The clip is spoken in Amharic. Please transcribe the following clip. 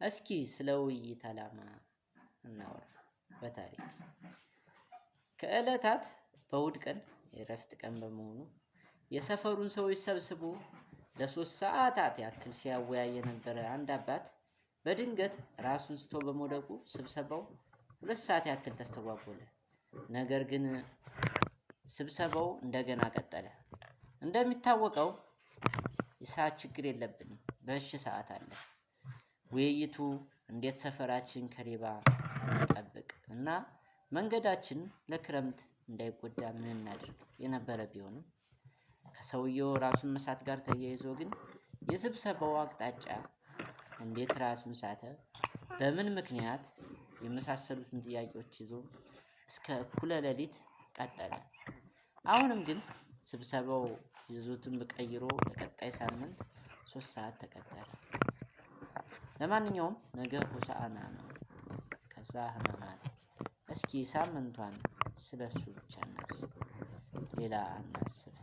እስኪ ስለ ውይይት ዓላማ እናወራ በታሪክ። ከዕለታት በእሁድ ቀን የእረፍት ቀን በመሆኑ የሰፈሩን ሰዎች ሰብስቦ ለ3 ሰዓታት ያክል ሲያወያይ የነበረ አንድ አባት በድንገት ራሱን ስቶ በመውደቁ ስብሰባው 2 ሰዓት ያክል ተስተጓጎለ። ነገር ግን ስብሰባው እንደገና ቀጠለ። እንደሚታወቀው የሰዓት ችግር የለብንም፣ በሽ ሰዓት አለ። ውይይቱ እንዴት ሰፈራችን ከሌባ እንጠብቅ እና መንገዳችን ለክረምት እንዳይጎዳ ምን እናድርግ የነበረ ቢሆንም ከሰውየው ራሱን መሳት ጋር ተያይዞ ግን የስብሰባው አቅጣጫ እንዴት ራሱን ሳተ፣ በምን ምክንያት የመሳሰሉትን ጥያቄዎች ይዞ እስከ እኩለ ሌሊት ቀጠለ። አሁንም ግን ስብሰባው ይዘቱን ቀይሮ ለቀጣይ ሳምንት 3 ሰዓት ተቀጠረ። ለማንኛውም ነገ ሆሳዕና ነው። ከዛ ህማማት። እስኪ ሳምንቷን ስለሱ ብቻ እናስብ፣ ሌላ አናስብ።